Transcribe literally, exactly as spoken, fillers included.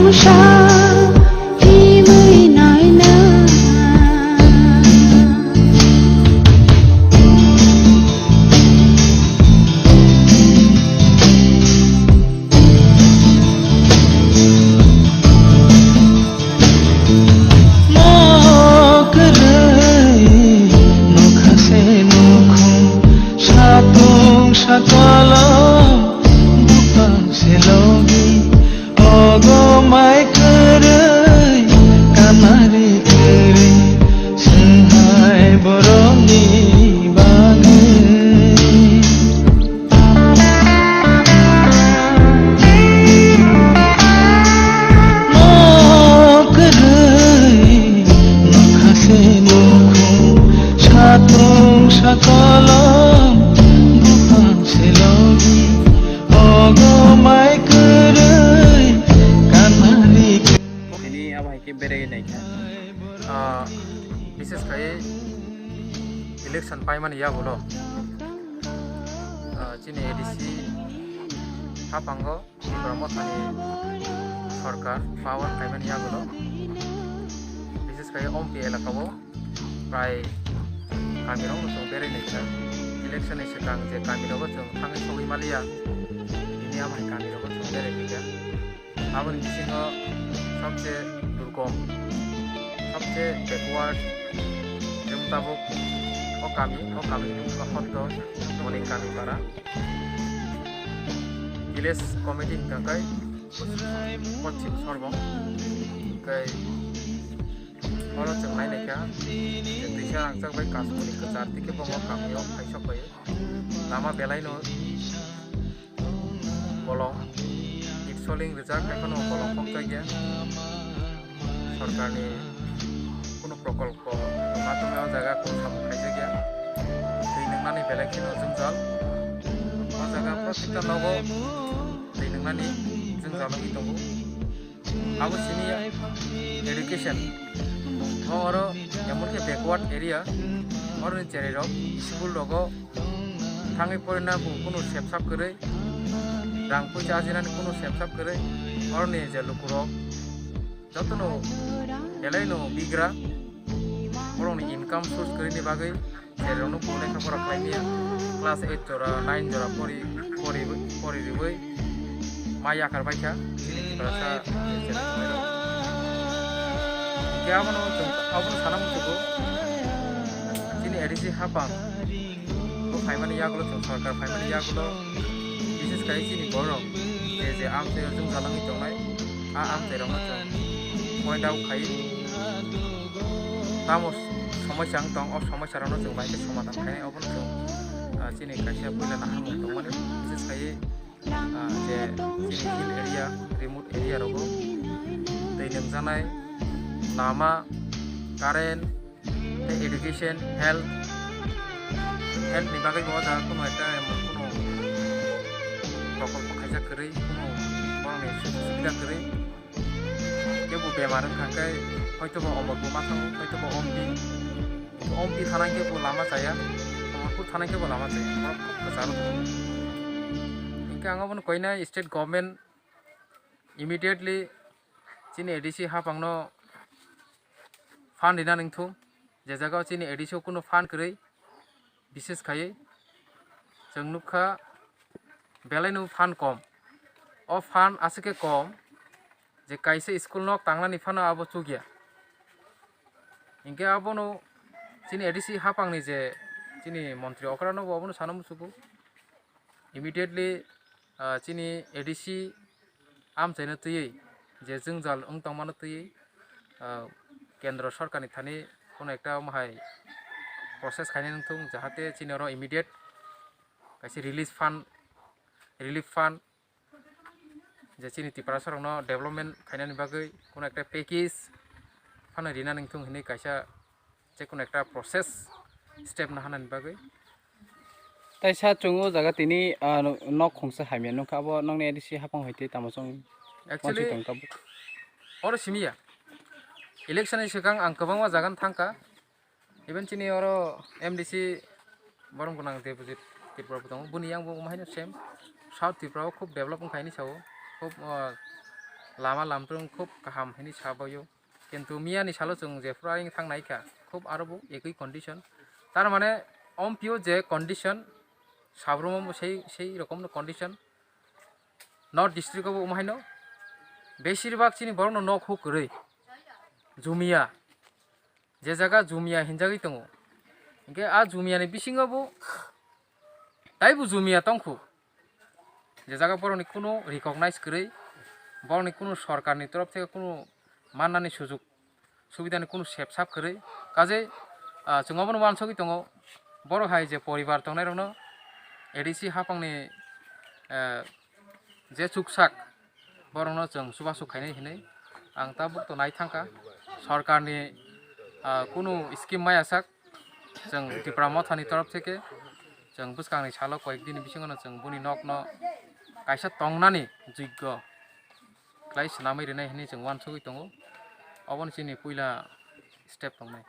Sa himwi naina. Mo kwrwi nokha se nukhung, satung sakolom buphang se logi. Ogo mai kwrwi, kanari kwrwi, swnghai borokni bagwi. Mo kwrwi, nokha se nukhung, satung sakolom, buphang se logi. Ogo mai kwrwi kanani. Tini abo hai khe berai naikha. Ah, bises khai election paimani yagulo, ah, chini A D C haphango Tipra Mothani sorkar power khaimani yagulo, bises khai Ompi elakao prai kamirokno chwng berai naikha. Election ni swkang je kamirogo chwng thangwi sogwi maliya, tini amo hai kamirogo chwng berai naikha. Aboni bisingo sobse durgom, sobse backward, je mutabok o kami, o kami wngkha Hotto, Monik Kami Para. Village committee hwnkha khe Poschim Sorbong, khe oro chwng nai naikha, twisa rangchak bai kasmoni kwchar tei khe bongo kamio phaisok bai lama belaino bolong, iksoling rijak, haikheno bolong khokjakya. Sorkarni kunu prokolpo wngma tongya, o jaga kunu samung khaijakya. Twi nwngnani belai kheno jwngjal. O jaga protekta nogo twi nwngnani jwngjal wngwi tongo. Abo simi education. O oro emon khe backward area, oroni cherai rok school rogo thangwi porina bo kunu sepsap kwrwi, rang puisa ajinani kunu sepsap kwrwi, oroni je lukurok jotono belaino bigra, borokni income source kwrwini bagwi. Cherokno bo lekha pora khlaimya, class eight jora, nine jora pori, pori, pori riwi ma yakar baikha chini Tiprasa cherok rok. Hingke abono chwng, abono sana muchugo, chini A D C hapang bo phaimani yagulo, chwng sorkar phaimani yagulo, bises khai chini borok je je amchaio jwngjalangwi tongnai, a amchairokno chwng point out khai tamo somosya wng tong, o somosya rokno chwng bai khe somadhan khainai, obono chwng, ah, chini kaisa puila naharmung tongmani, bises khai, ah, je chini hill area, remote area rogo twi nwngjaknai lama, current, tei education, health, health ni bagwi bo o jaga kuno ekta emon kuno prokolpo khaijak kwrwi, kuno borokni sujog subida kwrwi. Kebo bemar wngkha khe hoitobo Omorpur ma thango, hoitobo Ompi. Ompi thana khe bo lama chaya, Omorpur thana khe bo lama chaya. Borok khub kwcharo tongo. Hinkhe ang abono koinai state government immediately chini A D C hapangno fund rina nangthung. Je jaga o chini A D C o kuno fund kwrwi, bises khaiwi chwng nukha belaino fund kom. O fund aswk khe kom je kaisa school nok tangnani phano abo chukya. Hinkhe abono chini A D C hapangni je chini montri okrano bo abono sana muchugo. Immediately, ah, chini A D C amchaino twiwi je jwngjal wng tongmano twiwi, ah, kendro sorkarni thani kono ekta omo hai process khainai wngthung, jahate chini oro immediate kaisa release fund, relief fund, je chini Tiprasa rokno development khainani bagwi kono ekta package phano rina nangthung hinwi kaisa je kono ekta process step naharnani bagwi. Tai sa chwng o jaga tini, ah, nok khungsa hamya nukha, abo nokni A D C hapang hai tei tamo chwng Actually, wansuk tong tabuk. Oro simiya. Election ni swkang ang kwbangma jaga no thangkha. Even chini oro M D C borom gwnang Debojit Tripura bo tongo. Boni yang bo omo haino same. South Tripura o khub develop wngkha hinwi sao. Khub, ah, lama lamtrung khub kaham hinwi sabaio. Kintu miyani salo chwng jephuru ayang thang naikha, khub aro bo ekwi condition. Tar mane ompio je condition, sabromo bo sei, sei rokomno condition. North district-o bo omo haino beshirbak chini borokno nok huk kwrwi, jumia, je jaga jumia hinjagwi tongo. Hinkhe a jumia ni bisingo bo taibo jumia tongkhu, je jaga borokni kunu recognize kwrwi, borokni kunu sorkarni torof theke kunu mannani sujug subidani kunu sepsap kwrwi. Kajei, ah, chwng obono uansugwi tongo, borok hai je poribar tongnairokno A D C hapangni, eh, je chuksak, borokno chwng chubachu khainai hinwi ang tabuk to nai thangkha. Sorkarni, ah, kunu scheme maya sak, chwng Tipra Mothani torof theke chwng bwskangni salo koyek dini bisingono chwng boni nokno kaisa tongnani joggo khlai swnamwi rwnai hinwi chwng uansugwi tongo. Oboni chini puila step tongnai.